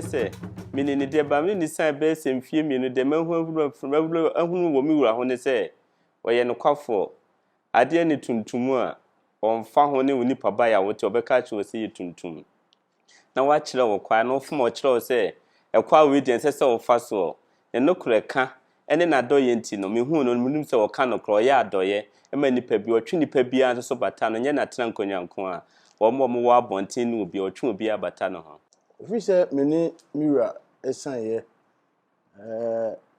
Kyerɛ sɛ, menim no deɛ, but me ne no siane bɛyɛ sɛ mfeɛ mmienu deɛ mahu ahunu wɔ me wura ho ne sɛ, ɔyɛ nokwafoɔ. Adeɛ ne tuntum a, ɔmfa ho ne wo nipa ba yɛ a wote, ɔbɛka akyerɛ wo sɛ yɛ tuntum. Na wakyerɛ wo kwan, na ɔfom a ɔkyerɛ wo sɛ, ɛkwan wei deɛ ɛnsɛ sɛ wofa soɔ. Ne nokorɛ ka ne n'adɔeɛ nti no, mehuu no no, menim sɛ ɔka nokorɛ, ɔyɛ adɔeɛ ma nnipa bi, ɔtwe nnipa biara nso so bata no, nyɛ n'atena nkonnwa nko ara, wɔn a wɔwɔ abɔnten ne obiara, ɔtwe obiara bata ne ho. Ɛfiri sɛ me ne me wura sianeeɛ,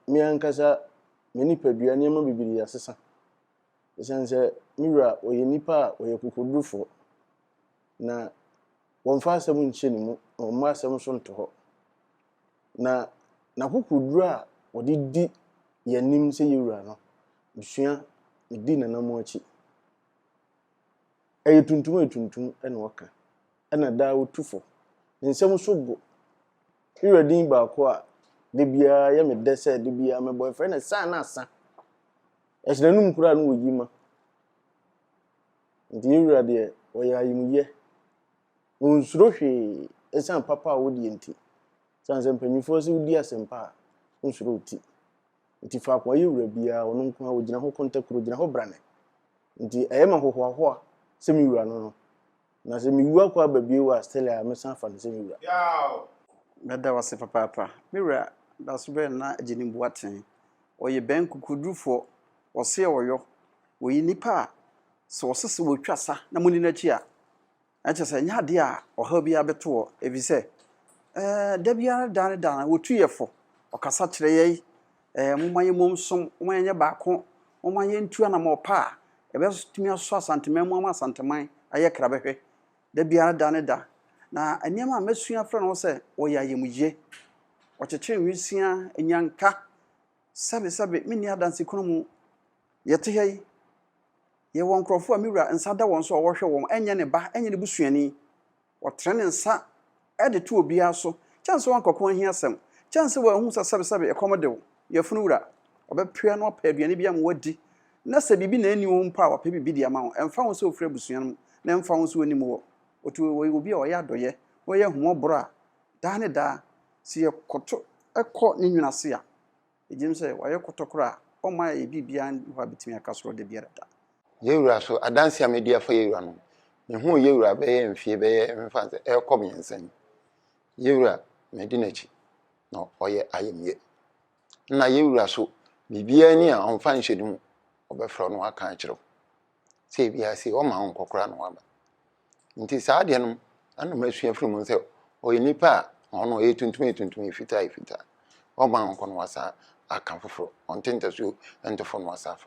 me ankasa me nipadua nneɛma bebree asesa. Ɛsiane sɛ me wura ɔyɛ nipa a ɔyɛ kokodurufoɔ, na wɔmfa asɛm nhyɛ ne mu, na wɔmma asɛm nso nto hɔ. Na n'akokoduru a ɔde di yɛn anim sɛ yɛn wura no, mesua, medi n'anammɔn akyi. Ɛyɛ tuntum a tuntum na ɔka, ɛna daa otu fo. Ne nsɛm nso go. Me wura din baako a da biara yɛ me dɛ sɛ da biara mebɔ yɛfrɛ no Saa na Asa. Ɛhyɛ n'anum koraa na wɔyi ma. Nti yɛn wura deɛ ɔyɛ ayamuyɛ. Ɔnsuro hwee ɛsiane papa a ɔdie nti. Ɛsiane sɛ mpanyinfoɔ sɛ wodi asɛmpa a, wonsuro wo ti. Nti faako a ɔyɛ wura biara, ɔno nko ara ɔgyina hɔ kɔntakuro, ɔgyina hɔ brane. Nti ɛyɛ me ahohoahoa sɛ me wura no no. Na sɛ mewu akɔ aba bio a, still a mɛsan afa no sɛ me wura. Mɛda wo ase papaapa. Me wura Dasobɛ Nana Agyenim Boateng, ɔyɛ bɛn kokodurufoɔ, ɔseɛ ɔyɔ. Ɔyɛ nipa a sɛ ɔse sɛ wɔtwa sa na monni n'akyi a, na kyerɛ sɛ ɛnyɛ adeɛ a ɔhaw biara bɛto wɔ, ɛfiri sɛ ɛɛ da biara da ne da no wɔtu yɛ fo, ɔkasa kyerɛ yɛn, ɛɛ momma yɛmmom nsom, momma yɛnyɛ baako, momma yɛntu anammɔn pa a ɛbɛtumi asɔ Asanteman mu ama Asanteman ayɛ krabɛhwɛ da biara da ne da. Na nneɛma a masua afra no sɛ ɔyɛ ayamye, ɔkyekyere nwisiaa, anyanka, sɛbesɛbe, menni adansekunumu mu. Yɛte ha yi, Yɛwɔ nkurɔfo a me wura nsa da wɔn so a ɔhwɛ wɔn, ɛnyɛ ne ba, ɛnyɛ ne busuani. Ɔtrɛ ne nsa de to obiara so, kyɛn sɛ wankɔko ahiasɛm, kyɛn sɛ wanhu sɛ sɛbesɛbe ɛkɔm de wo, yafunu wura. Ɔbɛpira na wapɛ aduane bi ama woadi, na sɛ biribi na enni hɔ mpo a, wapɛ biribi de ama wo. Ɛmfa ho sɛ ofiri abusua no mu, na ɛmfa ho sɛ onim wɔ. Otu ɔyɛ obi a ɔyɛ adɔeɛ, na ɔyɛ ahummɔborɔ a daa ne daa, sɛ yɛkɔto kɔ ne nwunu ase a, Egyim sɛ ɔayɛ kɔtɔkorɔ a ɔmma yɛayɛ biribiara nnyi hɔ a betumi aka soro da biara da. Yɛn wura so, adanse a medi afa yɛn wura no, mehuu yɛn wura bɛyɛ mfie bɛyɛ mfa sɛ ɛrekɔ mmiɛnsa ni. Yɛn wura, madi n'akyi, na ɔyɛ ayamye. Nna yɛn wura so, biribiara ni a ɔmfa nhyɛ ne mu, ɔbɛfrɛ wo na waka akyerɛ wo. Sɛ ebia sei, ɔma wo nkɔ koraa na waba. Nti saa adeɛ no ɛna masua afiri mu sɛ ɔyɛ nipa a ɔno ɔyɛ tuntum yɛ tuntum yɛ fitaa yɛ fitaa. Ɔma nkɔ no wasa aka foforɔ, ɔnte ntasuo nto fam na wasa afa.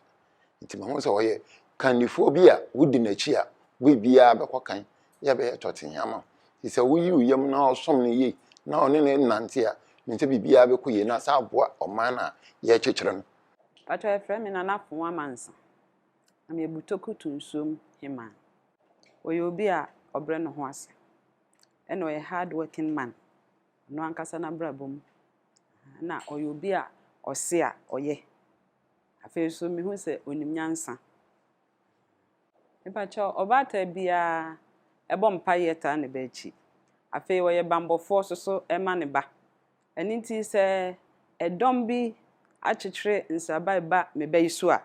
Nti mahu sɛ ɔyɛ kandifoɔ bi a wodi n'akyi a biribiara bɛkɔ kan yɛ bɛyɛ tɔtee ama wo. Nti sɛ woyi wo yam na ɔsom no yie na ɔne no nante a, menim sɛ biribiara bɛkɔ yie na asa aboa ɔman no a yɛrekyekyere no. Pakyɛ yɛfrɛ me Nana Afoa Amansa na meyɛ Butoku to nsuom hemaa. Ɔyɛ obi a ɔbrɛ ne ho ase, ɛna ɔyɛ hard working man, ɔno ankasa n'abrabɔ mu. Ɛna ɔyɛ obi a ɔse a ɔyɛ. Afei nso mehu sɛ ɔnim nyansa. Mepakyɛw, ɔbaatan biara bɔ mpaeɛ taa ne ba akyi. Afei ɔyɛ bammɔfoɔ nso so ma ne ba. Ɛno nti sɛ ɛdɔm bi akyekyere nsraban ba me ba yi so a,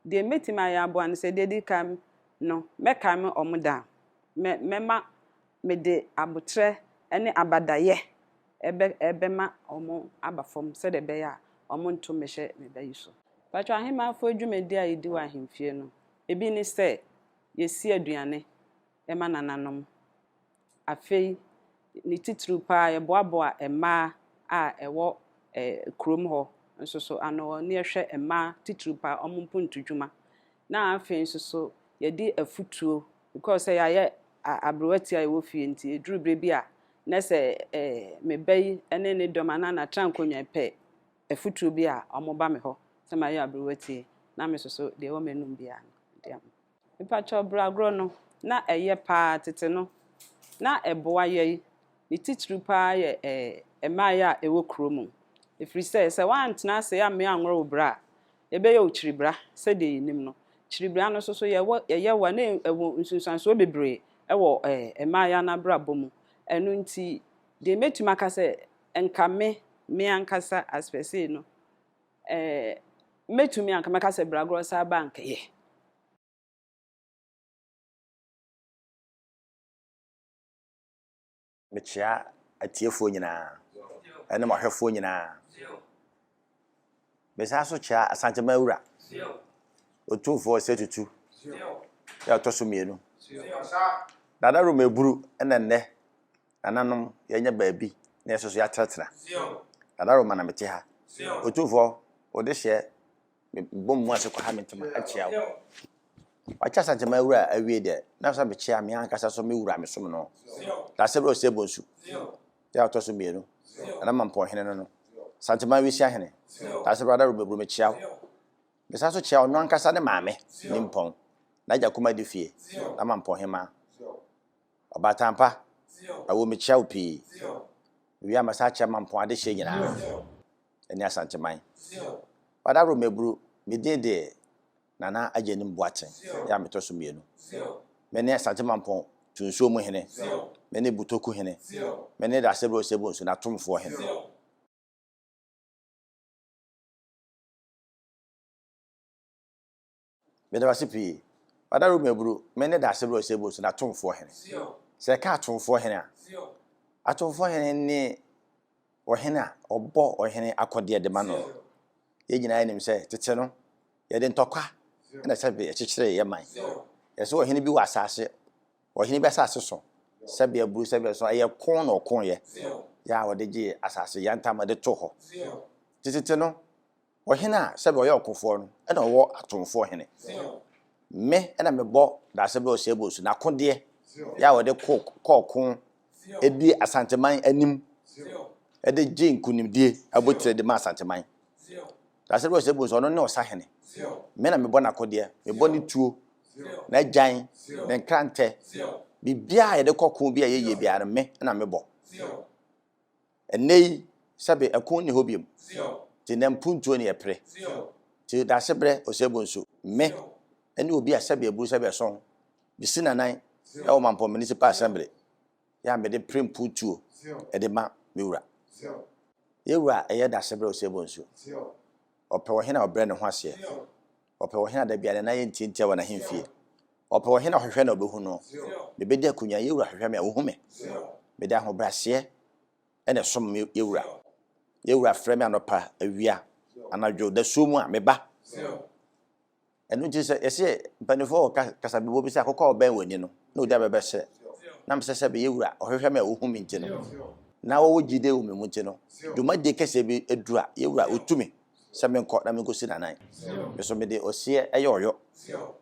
Deɛ mɛtumi ayɛ aboa no sɛ, deɛ ɛdi kan no, mɛkae wɔn da. Mɛ, mɛma mede aboterɛ ne abadayɛ bɛ, bɛma wɔn aba fam sɛdeɛ ɛbɛyɛ a wɔnto mmɛhyɛ me ba yi so. Mpakyɛw, ahemmafoɔ dwumadie a yɛdi wɔ ahemfie no, ebi ne sɛ, yɛsi aduane ma nananom. Afei, ne titiriw pa ara, yɛboaboa mmaa a ɛwɔ kurom hɔ nso so ano na yɛhwɛ mmaa titiriw pa ara wɔn mpontodwuma. Na afei nso so, yɛde afutuo, because sɛ yɛayɛ aberewa ti a yɛwɔ fie nti, ɛduru berɛ bi a, na sɛ me ba yi ne ne dɔm anaa n'atrankonnwa pɛ afutuo bi a, wɔba me hɔ sɛ mayɛ aberewa ti, na me nso so deɛ ɛwɔ m'anum biara no, mede ama. Mepakyɛw bragorɔ no, na ɛyɛ paa tete no, na ɛboa yɛn, ne titiriw paa yɛ mmaeɛ a ɛwɔ kuro mu. Ɛfiri sɛ, sɛ woantena ase ammea anworɔ wo bra a, ɛbɛyɛ wo kyiribra sɛdeɛ yɛnim no. Kyiribra no nso so, yɛwɔ yɛyɛ wo a, na ɛwɔ nsunsuansoɔ bebree wɔ mmaeɛ no abrabɔ mu. Ɛno nti, deɛ mɛtumi aka sɛ, nka me, me ankasa as per se no, eh, mɛtumi anka mɛka sɛ bragorɔ saa ba anka yɛ. Mekyea atiefoɔ nyinaa ɛne mo ahwɛfoɔ nyinaa. Mesan so kyea Asanteman wura, Otumfoɔ Osei Tutu yɛ ɔtɔ so mmienu. Nana Roma Eburu ɛna nnɛ nananom yɛanya baabi na yɛso so yɛatenatena. Nana Roma na mete ha. Otumfoɔ, wode hyɛ mebɔ mu ase kɔ ha me ntoma akyia wo. Wakyɛ Asanteman wura awie deɛ, na sɛ mekyea me ankasa so me wura mesom no. Dasebrɛ Osei Bonsu, yɛ a ɔtɔ so mmienu, Nana Mampɔn hene no no. Asanteman Wisia hene, Dasebrɛ Adaro Beburu mekyea wo. Mesan so kyea ɔno ankasa ne maame, Nimpɔn, n'agya Kumadi fie, Nana Mampɔn hemaa. Ɔbaatan pa, awo mekyea wo pii. Mewie a mɛsan akyea Mampɔn adehyeɛ nyinaa ne Asanteman. Ɔdaworo Maburu, me din de Nana Agyenim Boateng, yɛ a metɔ so mmienu. Me ne Asante Mampɔn Tunsuo mu hene, me ne Butoku hene, me ne Dasebrɛ Osebonsu n'atomfoɔ hene. Meda wo ase pii. Ɔda Roma aburu, me ne Daasebrɛ Osei-Bonsu n'atomfoɔ hene. Sɛ yɛka atomfoɔ hene a, atomfoɔ hene ne ɔhene a ɔbɔ ɔhene akɔdeɛ de ma no. Yɛn nyinaa nim sɛ tete no, yɛde ntɔkwa na sɛbe ɛkyekyeree yɛn man. Yɛsɛ ɔhene bi wɔ asase, ɔhene bi asase so, sɛbe aburu, sɛbe ɛso, ɛyɛ ko na ɔkoeɛ, yɛ a ɔde gyee asase yantam de too hɔ. Tete no, Ɔhene a sɛdeɛ ɔyɛ ɔkofoɔ no na ɔwɔ atomfoɔ hene. Me na mebɔ Daasebrɛ Osei-Bonsu n'akodeɛ yɛ a ɔde ko kɔ ɔko di Asanteman anim de gye nkunimdie abotire de ma Asanteman. Daasebrɛ Osei-Bonsu ɔno ne ɔsahene. Me na mebɔ n'akodeɛ, mebɔ ne tuo, n'agyan, ne nkrantɛ, biribiara a yɛde kɔ ko bi a ɛyɛ yie biara no me na mebɔ. Ɛnnɛ yi, sɛbe ɛko nni hɔ biom, nti nnɛ mpuntuo ne yɛpere. Nti Daasebrɛ Osei-Bonsu, me ne obi a sɛbe aburu sɛbe ɛsɔn, mesi nanan wɔ Mampong Municipal Assembly yɛ a mede pere mpuntuo de ma me wura. Yɛ wura ɛyɛ Daasebrɛ Osei-Bonsu. Ɔpɛ ɔhene a ɔbrɛ ne ho aseɛ. Ɔpɛ ɔhene a da biara ne nan yɛ ntiantia wɔ n'ahemfie. Ɔpɛ ɔhene a ɔhwehwɛ na ɔbɛhu no. Mebɛdi akonnwa, yɛ wura hwehwɛ me a, ɔhu me. Mede ahobrɛaseɛ na ɛsom me yɛ wura. Yɛ wura frɛ me anɔpa, awia, anadwo, dasuo mu a, meba. Ɛno nti sɛ yɛsɛ mpanimfoɔ wɔ kasabibɔ bi sɛ akokɔ a ɔbɛn w'ani no na ɔdi abɛbɛsrɛ. Na mesɛ sɛ bɛyɛ wura ɔhwehwɛ me a ɔhu me nti no na wɔwɔ gyidie wɔ me mu nti no dwumadie kɛseɛ bi aduru a yɛ wura ɔtu me sɛ menkɔ na menkɔsi n'anan. Me nso mede ɔseɛ yɛ ɔyɔ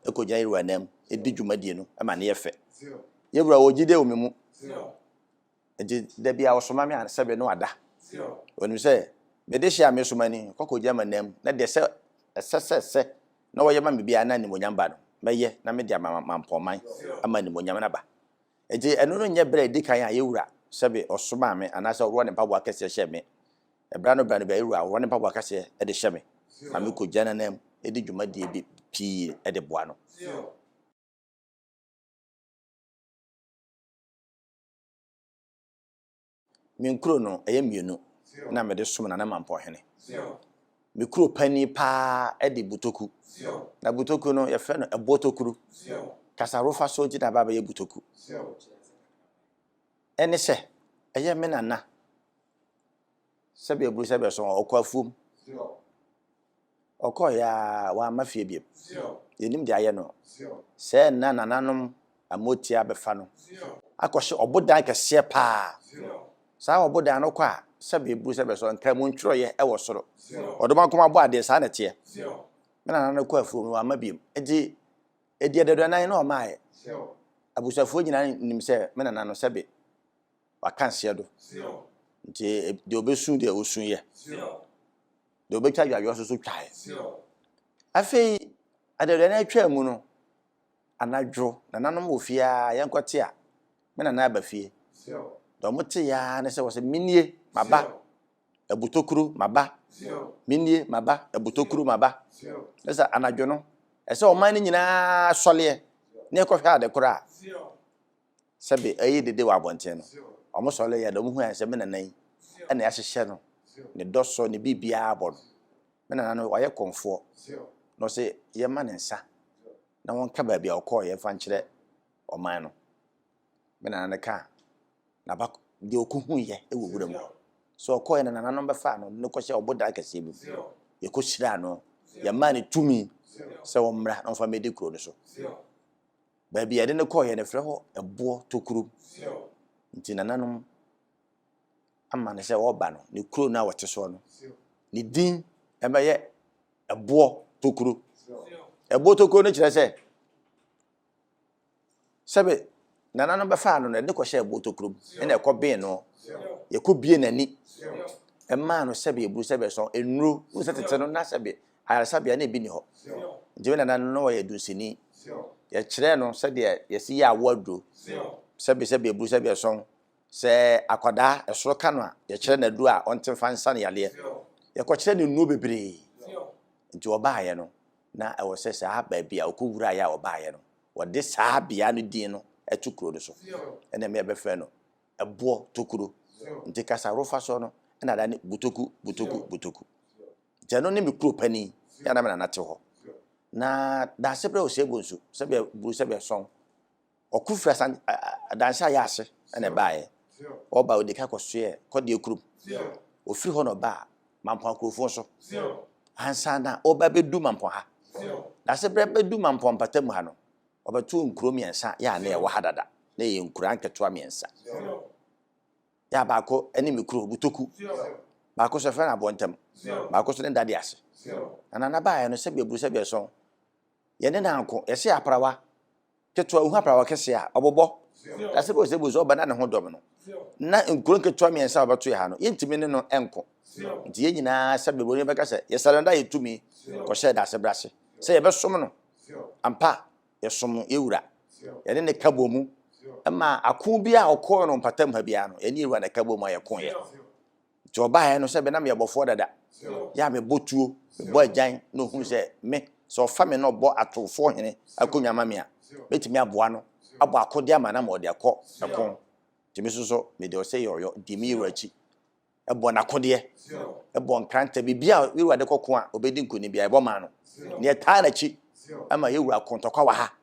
kɔgyina yɛ wura nan mu di dwumadie no ma no yɛ fɛ. Yɛ wura wɔ gyidie wɔ me mu nti da bi a ɔsoma me a sɛbe no ada. Ɔnim sɛ mede hyɛ a mesoma ni kɔ kɔgyina m'anan mu na deɛ sɛ ɛsɛ sɛ sɛ na wɔyɛ ma me biara na animuonyam ba no mɛyɛ na mede ama mampɔnman ama animuonyam no aba. Enti ɛno no nyɛ berɛ a ɛdi kan a yɛn wura sɛbe ɔsomaa me anaasɛ ɔworɔ ne mpaboa kɛseɛ hyɛɛ me. Ɛberɛ ano berɛ ano biara yɛn wura worɔ ne mpaboa kɛseɛ de hyɛ me ma mekɔgyina n'ananmu di dwumadie bi pii de boa no. Me nkuro no, ɛyɛ mmienu na mede som Nana Mampɔhene. Me kuro panin paa de Butoku. Na Butoku no, yɛfrɛ no Ɛboɔ Tokuru. Kasarofa so nti na aba abɛyɛ Butoku. Ɛne sɛ, ɛyɛ me nana sɛbi aburu sɛbi ɛso ɔkɔ afuom. Ɔkɔeɛ ara, wamma fie biom. Yɛnnim deɛ ayɛ no. Sɛɛ na nananom amotia abɛfa no akɔhyɛ ɔbodan kɛseɛ paa. Saa ɔbodan no kɔ a, sɛbe eburu sɛbe ɛsɔ, nkramu ntwerɛeɛ wɔ soro. Ɔdomankoma bɔ adeɛ, saa na ɛteɛ. Me nana no kɔ afuom no, wamma biom. Enti, ɛdi adaduanan na ɔmmaeɛ. Abusuafoɔ nyinaa nim sɛ me nana no sɛbe waka nseɛ do. Nti, deɛ ɔbɛsu deɛ, ɔsuiɛ. Deɛ ɔbɛtwa adwadwoɔ nso so twaeɛ. Afei adaduanan atwaa mu no, anadwo nananom wɔ fie a yɛnkɔte a, me nana aba fie. Deɛ wɔteeɛ ara ne sɛ wɔsɛ menie maba, abutokuro maba, menie maba, abutokuro maba. Ne sɛ anadwo no, ɛsɛ ɔman no nyinaa sɔleɛ ne ɛkɔhwɛ ade korɔ a sɛbe ɛyɛ dede wɔ abɔnten no. Wɔn sɔleɛ deɛ wɔn hu ayɛ sɛ me nana yi. Ɛna yɛahyehyɛ no, ne dɔsɔ, ne biribiara bɔ no. Me nana no, wayɛ kɔmfoɔ. Na ɔse yɛma ne nsa na wɔnka baabi a ɔkɔɔeɛ mfa nkyerɛ ɔman no. Me nana no kaa n'aba deɛ ɔkɔhuiɛ wɔ wura mu. Sɛ ɔkɔɔeɛ no, nananom bɛfaa no de no kɔhyɛɛ ɔbodan kɛseɛ bi mu. Yɛkɔhyiraa no, yɛmaa no tumi sɛ ɔmmra na ɔmfa mmɛdi kuro no so. Baabi a yɛde no kɔɔeɛ no, yɛfrɛ hɔ Ɛboɔ Tokuro. Nti nananom ama no sɛ ɔreba no, ne kuro no a ɔte soɔ no, ne din ɛbɛyɛ Ɛboɔ Tokuro. Ɛboɔ Tokuro no kyerɛ sɛ sɛbe nananom bɛfaa no no, ɛde kɔhyɛɛ ɛboɔ tokuro mu, ɛna ɛkɔ bee no, yɛkɔ bie n'ani, ɛmaa no sɛbe eburu sɛbe ɛsɔn, nnuro, wo sɛ tete no na sɛbe ayaresabea na ebi ni hɔ. Nti me nana no na ɔyɛ dunsini. Yɛkyerɛɛ no sɛdeɛ yɛsi yɛ awo aduro, sɛbe sɛbe eburu sɛbe ɛsɔn, sɛ akwadaa ɛsoro ka no a, yɛkyerɛ no aduro a ɔnte mfa nsa no yadeɛ. Yɛkɔkyerɛ no nnuro bebree. Nti ɔbaeɛ no, na ɛwɔ sɛ saa baabi a ɔkɔwuraeɛ a ɔbaeɛ no, wɔde saa bea no din no to kuro no so. Ɛna ɛma yɛbɛfrɛ no ɛboɔ tokuro. Nti kasa rofa soɔ no, ɛna ada ne Butoku, Butoku, Butoku. Nti ɛno ne me kuro panin, yɛ na me nana te hɔ. Na Daasebrɛ Osei Bonsu, sɛdeɛ buru sɛdeɛ sɔn, Ɔko firi asan adanse ayɛ ase na ɛbaeɛ. Ɔba ɔdi ka kɔsoɛ kɔdeɛ kurom. Ɔfiri hɔ na ɔbaa Mampɔn akurofoɔ so. Ansa na ɔba bɛdu Mampɔn ha. Na sɛ berɛ bɛdu Mampɔn mpatamu ha no, ɔbɛtoo nkuro mmiɛnsa yɛ a na ɛwɔ ha dada. Na ɛyɛ nkuraa nketewa mmiɛnsa. Yɛ a baako ne me kuro Butoku. Baako so ɛfrɛ no Aboɔntam. Baako so ne Dade ase. Na nana baeɛ no sɛbi aburu sɛbi ɛsɔn. Yɛne no anko. Yɛse aprawa. Ketewa, ohu aprawa kɛse a, ɔbobɔ. Na sɛ bɛsɛ bu sɛ ɔba na ne ho dɔm no, na nkuro nketewa mmiɛnsa a wɔbɛto yɛ ha no, yɛntumi ne no nko. Nti yɛn nyinaa sɛ bɛbɔ bɛka sɛ yɛsarenda yɛ tumi kɔhyɛɛ dase brase sɛ yɛbɛsom no. Ampa, yɛsom yɛ wura. Yɛne ne ka bɔ mu ma ako bi a ɔkɔɔ no mpatam ha biara no, yɛne yɛ wura na ɛka bɔ mu a yɛkoeɛ. Nti ɔbaeɛ no sɛ bɛ na meyɛ bɔfoɔ dada. Yɛ a mebɔ tuo, mebɔ agyan na ɔhunu sɛ me, sɛ ɔfa me na ɔbɔ atorofoɔ hene akonnwa ma me a, mɛtumi aboa no abɔ akodeɛ ama no ama ɔde akɔ ɛko. Nti me nso so mede ɔsɛ yɛ ɔyɔ dii me wura akyi bɔ n'akodeɛ, bɔ nkrantɛ, biribiara a yɛwura de kɔko a ɔbɛdi nkonim biara yɛbɔ maa no. Na yɛtaa n'akyi ma yɛwura ko ntɔkwa wɔ ha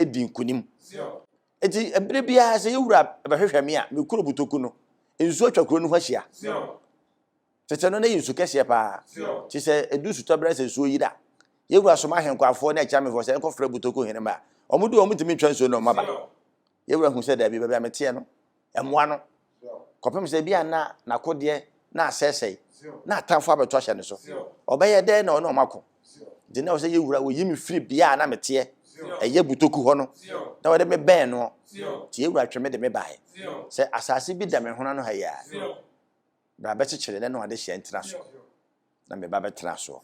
di nkonim. Enti bere biara sɛ yɛn wura bɛhwehwɛ me a, me kuro Butoku no, nsuo atwa kuro no ho ahyia. Tete no, na ɛyɛ nsu kɛseɛ paa. Nti sɛ ɛdu sutɔberɛ sɛ nsuo yiri a, yɛn wura soma ahenkwafoɔ ne akyiamefoɔ sɛ ɛnkɔfrɛ Butoku hene mma. Wɔn du a wɔntumi ntwa nsuo no wɔn aba. Yɛn wura hu sɛ daabi, baabi a meteɛ no, mmoa no. Kɔpem sɛ ebia na n'akodeɛ na asɛesɛe, na atamfo abɛto ahyɛ ne so. Ɔbɛyɛ dɛn na ɔne wɔn ako? Nti na ɛwɔ sɛ yɛwura wɔyi me firi bea a na meteɛ, ɛyɛ Butoku hɔ no, na wɔde me bɛn noɔ. Nti yɛwura twe me de me baeɛ sɛ asase bi da me hono ano ha yi ara, bra bɛkyekyere na ne w'adehyeɛ ntena so. Na me ba bɛtena soɔ.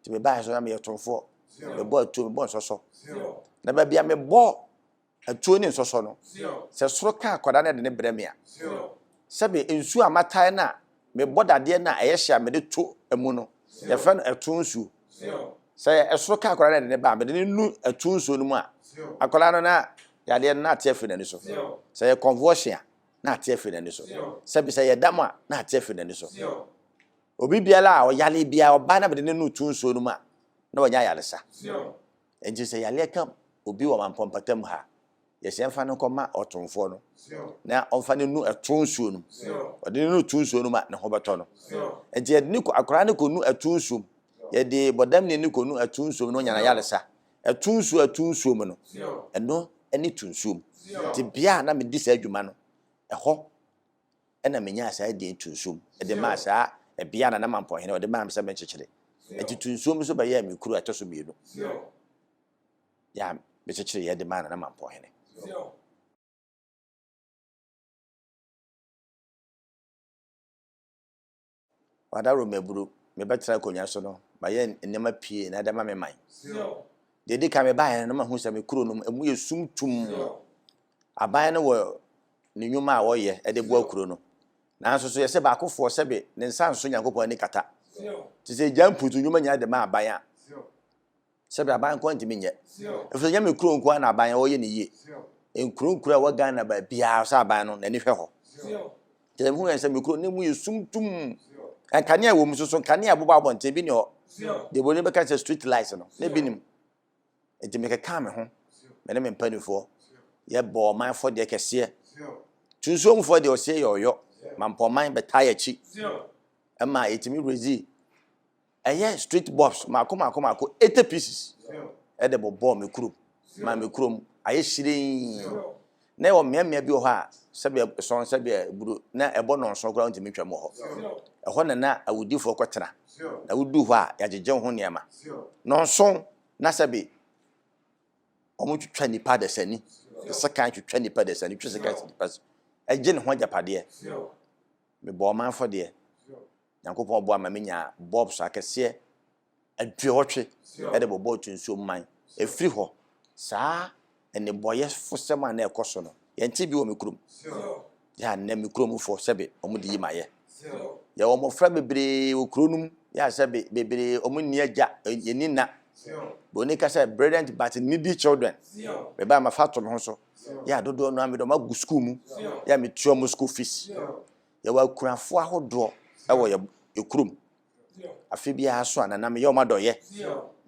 Nti mebaeɛ so na meyɛ tomfoɔ, mebɔ atuo, mebɔ nsɔsɔ. Na baabi a mebɔ Atuo ne nsɔsɔ no, sɛ soro ka akwadaa no de no brɛ me a, sɛbe nsuo a matae no a mebɔ dadeɛ no a ɛyɛ hye a mede to mu no, yɛfrɛ no ɛto nsuo. Sɛ ɛsoro ka akwadaa no de ne ba a, mede no nu ɛto nsuo no mu a, akwadaa no na yadeɛ no na ate afiri n'ani so. Sɛ yɛ convulsion a, na ate afiri n'ani so. Sɛbe sɛ yɛ dam a, na ate afiri n'ani so. Obi biara a ɔyare biara, ɔbaa na mede no nu to nsuo no mu a, na wanya ayaresa. Enti sɛ yareɛ ka obi wɔ mampɔ mpata mu ha a, yɛsɛ yɛmfa no nkɔma ɔtomfoɔ no na ɔmfa no nu ɛto nsuo no mu. Ɔde no nu to nsuo no mu a, ne ho bɛtɔ no. Enti yɛde ne akwaraa no kɔnu ɛto nsuo mu. Yɛde bɔdamni no kɔnu ɛto nsuo mu na ɔnya n'ayaresa. Ɛto nsuo ɛto nsuo mu no, ɛno ne to nsuo mu. Nti bea a na medi saa adwuma no, ɛhɔ ɛna menyaa saa din Tunsom de maa saa ɛbea na na Mampɔhene ɔde maa me sɛ menkyekyere. Nti Tunsom nso bɛyɛɛ me kuro a ɛtɔ so mmienu yɛ a mekyekyereeɛ de maa Nana Mampɔhene. Wadaworo m'aburu, mebɛtena akonnwa so no, mayɛ nneɛma pii na ɛde ama me man. Deɛ ɛdi kan mebaeɛ no, na mahu sɛ me kuro no mu ɛmu yɛ sum tumm. Aban no wɔ ne nnwuma a ɔyɛ de boa kuro no. Nanso so yɛsɛ baakofoɔ sɛbe ne nsa nso Nyankopɔn ani kata. Te sɛ gya mputu nnwuma nyinaa de ma aban a, sɛbe aban nko ntumi nyɛ. Ɛfiri sɛ nyɛ me kuro nko ara na aban ɔyɛ ne yie. Nkuro nkuro a ɛwɔ Ghana baabiara sɛ aban no n'ani hwɛ hɔ. Kyerɛ mehu yɛn sɛ me kuro ne mu yɛ sum tum. Nkanea wɔ mu soso nkanea bobɔ abɔnten bi ni hɔ. Deɛ buroni bɛka sɛ street lights no ne bi nim. Nti mekeka me ho me ne me mpanimfoɔ yɛbɔ ɔman fɔdeɛ kɛseɛ. Tunsuomfoɔ deɛ ɔseɛ yɛ ɔyɔ mampɔman bɛtaa yɛ akyi ɛma yɛtumi rezi Ɛyɛ street bulbs mako mako mako 80 pieces ɛde bɔbɔɔ me kurom ma me kurom ayɛ hyerɛnn. Na ɛwɔ mmeammea bi wɔ hɔ a sɛdeɛ sɔn sɛdeɛ buro na ɛbɔ nɔnson koraa ntumi ntwam wɔ hɔ. Ɛhɔ na na awudifoɔ kɔtena. Na wodu hɔ a yɛagyegye wo ho nneɛma. Nɔnson na sɛbe wɔtwitwa nnipa adasani, de sekan twitwa nnipa adasani, twe sekan si nipa so, ɛgye ne ho agyapadeɛ. Mebɔɔ ɔman afɔdeɛ. Nyankopɔn boa ma menyaa bulbs akɛseɛ aduɔwɔtwe de bɔbɔɔ Tunsuom man. Ɛfiri hɔ, saa nnebɔyɛfosɛm a na ɛkɔ so no, yɛntee bi wɔ me kurom. Yɛ a nnɛ me kuromfoɔ sɛbe wɔn de yi ma yɛ. Yɛwɔ mmɔfra bebree wɔ kuro no mu, yɛ a sɛbe bebree wɔn nni agya, yɛnni nna. Buroni ka sɛ brilliant but needy children. Mebaa mafa ato me ho so. Yɛ a dodoɔ no ara mede wɔn agu sukuu mu, yɛ a metua wɔn school fees. Yɛwɔ akunafoɔ ahodoɔ wɔ yɛ kurom. Afe biara so a nana meyɛ wɔn adɔyɛ.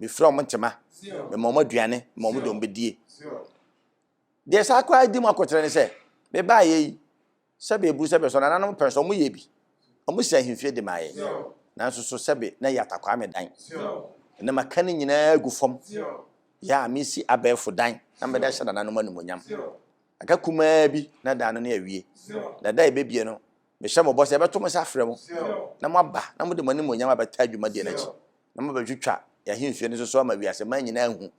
Mefira wɔn ntoma, mema wɔn aduane, ma wɔn de wɔn bɛdie. Deɛ saa koraa di mu akɔkyerɛ ne sɛ, mebaeɛ yi, sɛbe eburu sɛbe so nananom pɛn so wɔn yɛ bi. Wɔn si ahemfie de maa yɛn. Nanso so sɛbe na yɛ atakwaa me dan. Ɛnna maka ne nyinaa agu fam. Yɛ a mesi abɛɛfo dan na mede ahyɛ nananom animuonyam. Aka kumaa bi na da no ne awie. Na da a ɛbɛbie no, mehyɛ mo bɔ sɛ yɛbɛto mo nsa afrɛ mo na moaba na mode mo animuonyam abɛtaa dwumadie no akyi na mobɛtwitwa yɛn ahemfie no nso so ama wiase man nyinaa ahu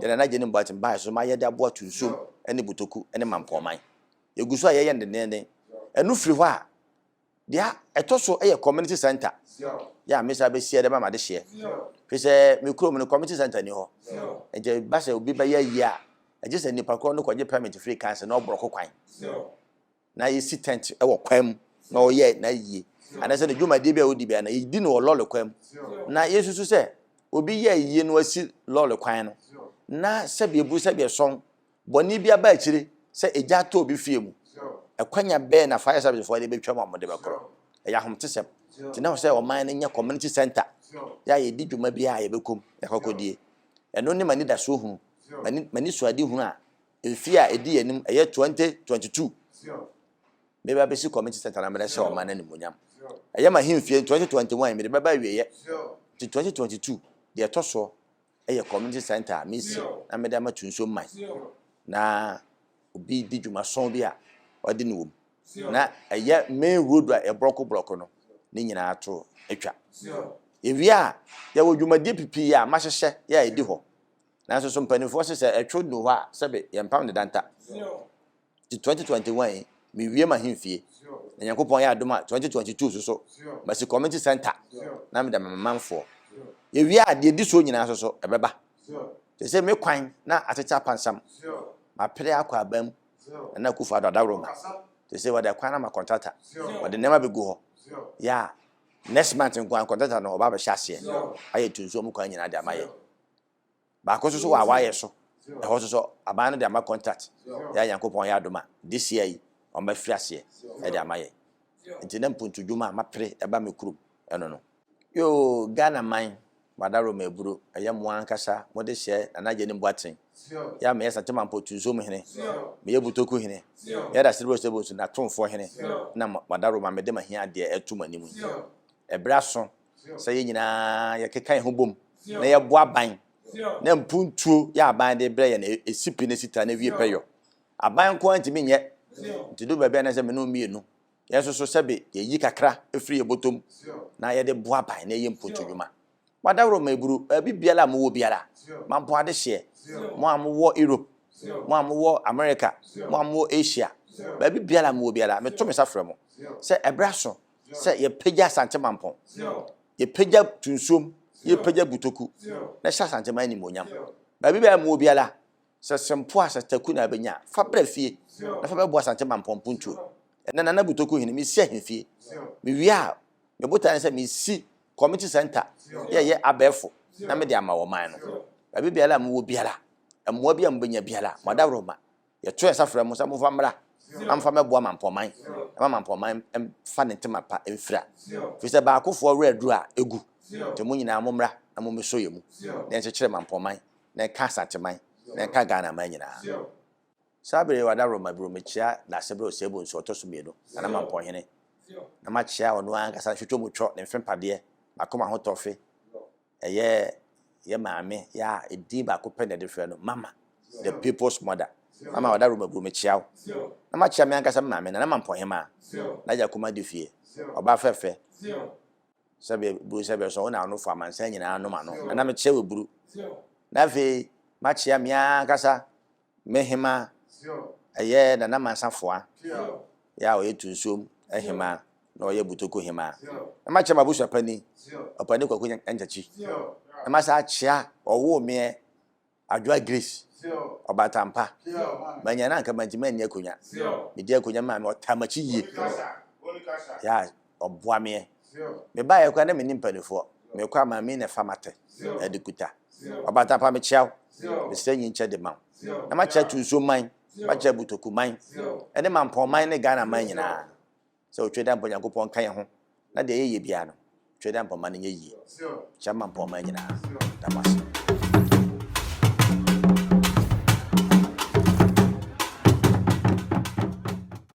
deɛ Nana Gyani Boateng baeɛ so ma yɛde aboa Tunsuom ne Butoku ne Mampɔnman. Yɛgu so a yɛyɛ no dendeenden. Ɛno firi hɔ a, Deɛ ɛtɔ so yɛ community center yɛ a mesan bɛsi de ma m'adehyeɛ. Firi sɛ me kurom no community center ni hɔ. Nti ɛba sɛ obi bɛyɛ ayie a, ɛgye sɛ nipa korɔ no kɔgye permit firi council na ɔborɔko kwan na yɛsi tent wɔ kwan mu na ɔyɛ n'ayie. Anaasɛ ne dwumadie bi a ɔdi biara no yɛdi no wɔ lɔre kwan mu. Na yɛsusu sɛ obi yɛ ayie na wasi lɔre kwan no na sɛbi eburu sɛbi ɛsɔn Bɔne bi aba akyire sɛ egya atɔ obi fie mu. Ɛkwanya bɛn na fire service foɔ de bɛtwam a wɔde bɛkorɔ? Ɛyɛ ahomtesɛm. Nti na ɛwɔ sɛ ɔman no nya community center yɛ a yɛdi dwuma biara a yɛbɛkɔ mu na yɛakɔkɔdie. Ɛno ne m'anidasoɔ hunu, m'anisoadehunu a mfeɛ a ɛdi yɛn anim, ɛyɛ 2022, mɛba abɛsi community center na mede ahyɛ ɔman no animuonyam. Ɛyɛ m'ahemfie 2021 mede bɛba awieɛ. Nti 2022 deɛ ɛtɔ soɔ yɛ community center a mesi na mede ama Tunsuo man na obi di dwumason bi a ɔde ne wom na ɛyɛ main road a ɛbrɔko brɔko no ne nyinaa to atwa. Ewie a yɛwɔ dwumadie pipii a mahyehyɛ yɛ a ɛdi hɔ nanso so mpanimfoɔ se sɛ ɛtwo du hɔ a sɛbe yɛmpam ne danta. Nti 2021 yi mewie m'ahemfie na Nyankopɔn yɛ adom a 2022 so so masi community center na mede ama me manfoɔ. Yɛwie a deɛ ɛdi soɔ nyinaa so so ɛbɛba. Te sɛ me kwan na atete apansam mapere akɔ aba mu Nana Akufo Addo Adaworoma te sɛ wɔde kwan ama kɔntrata wɔde nneɛma bɛgu hɔ yɛ a next month nko ara kɔntrata no ɔba abɛhyɛ aseɛ ayɛ tunsuo mu kwan nyinaa de ama yɛ. Baako nso so wɔ awaayɛ so, ɛhɔ nso so aban no de ama contract yɛ a Nyankopɔn yɛ adom a this year yi wɔn bɛfiri aseɛ ɛde ama yɛn. Nti na mpuntu dwuma a mapere ɛba me kurom ɛno no. Yoo Ghana man mo adaworo aburo ɛyɛ mo ankasa mo de hyɛ Nana Agyenim Boateng yɛ a meyɛ Santema Mpɔtu-Nsuom hene meyɛ Butoku hene meyɛ Dasebere Osebonsu Natomfoɔ hene na mo adaworo ma mede m'ahiadeɛ ɛto mo anim yi ɛberɛ aso sɛ yɛn nyinaa yɛkeka yɛn ho bom na yɛboa aban na mpuntuo yɛ aban de brɛ yɛn ɛsi pi na ɛsi ta na ɛwie pɛyɔ. Aban nko ara ntumi nyɛ nti du baabi a na sɛ mene mmienu yɛn nso so sɛbe yɛyi kakra firi yɛ bɔtɔm na yɛde boa aban na ɛyɛ mpuntu dwuma. Wadaworo ma eburu baabi biara a mowɔ biara mampo adehyeɛ mo a mowɔ Europe mo a mowɔ America mo a mowɔ Asia baabi biara a mowɔ biara meto me nsa frɛ mo sɛ ɛberɛ aso sɛ yɛpagya Asante Mampɔn, yɛpagya Tunsuom, yɛpagya Butoku, na hyɛ Asante man animuonyam. Baabi biara mowɔ biara, sɛ Sempoa, sɛ Taku na abɛnya a, fa bra fie na fa bɛboa Asante Mampɔn mpuntuo. Ɛnnɛ Nana Butoku hene, mesi ahemfie. Mewie a, me botae ne sɛ mesi community center yɛ ɛyɛ abɛɛfo na mede ama wɔ man no. Baabi biara a mowɔ biara, mmoa bi a mobɛnya biara, mo adaworoma, Yɛto yɛn nsa frɛ mo sɛ momfa mmra Na momfa mmɛboa Mampɔnman, na ma Mampɔnman mfa ne ntoma pa mfira. Firi sɛ baakofoɔ werɛ aduru a, ɛgu. Nti mo nyinaa mommra na mommɛsɔ yɛn mu, na yɛnkyekyere Mampɔnman, na ɛnka Asanteman, na ɛnka Ghanaman nyinaa. Saa bere yi wada Roma biro mekyea Dasebrɛ Osei Bonsu ɔtɔ so mmienu, Nana Mampɔnhene, na makyea ɔno ara ankasa Nhwetwomutwɔ ne mfempadeɛ, m'akoma ho tɔfe, ɛyɛ yɛ maame yɛ a edin baako pɛ na yɛde frɛ no, Mama, the people's mother. Mama wada Roma biro mekyea wo. Na makyea me ankasa me maame, Nana Mampɔnhemaa, n'agya Kuma Difie, ɔbaa fɛfɛ, Sɛbe buru sɛbe sɔ wo na ano fo amansan nyinaa nom ano. Nana mekyea wo buru. Na afei makyea me ankasa me hema ɛyɛ Nana Mansa Foa yɛ a ɔyɛ Tunsuom hema na ɔyɛ Butoko hema. Na makyea m'abusua pani ɔpani Kwaku Nkyakyi. Na masa akyea ɔwoo meɛ Adwoa Grace, ɔbaatan pa. Manya no anka mantumi anni akonya. Medi akonya maa me, ɔtaa m'akyi yie. Yɛ a ɔboa meɛ. Mebaeɛ koraa na menni mpanimfoɔ. Mekɔ a maame na ɛfa m'atɛ ɛde kuta. Ɔbaatan pa mekyea wo. Mesrɛ nyinkyɛ de ma wo. Na makyea Tunsuo man, makyea Butoku man, ɛne Mampɔn man ne Ghana man nyinaa. Sɛ otwa dɛ ampa Onyankopɔn nka yɛn ho na deɛ yɛyɛ biara no, otwa dɛ ampa ma no nyɛ yie. Kyɛ ma mpɔmma nyinaa. Da mo ase.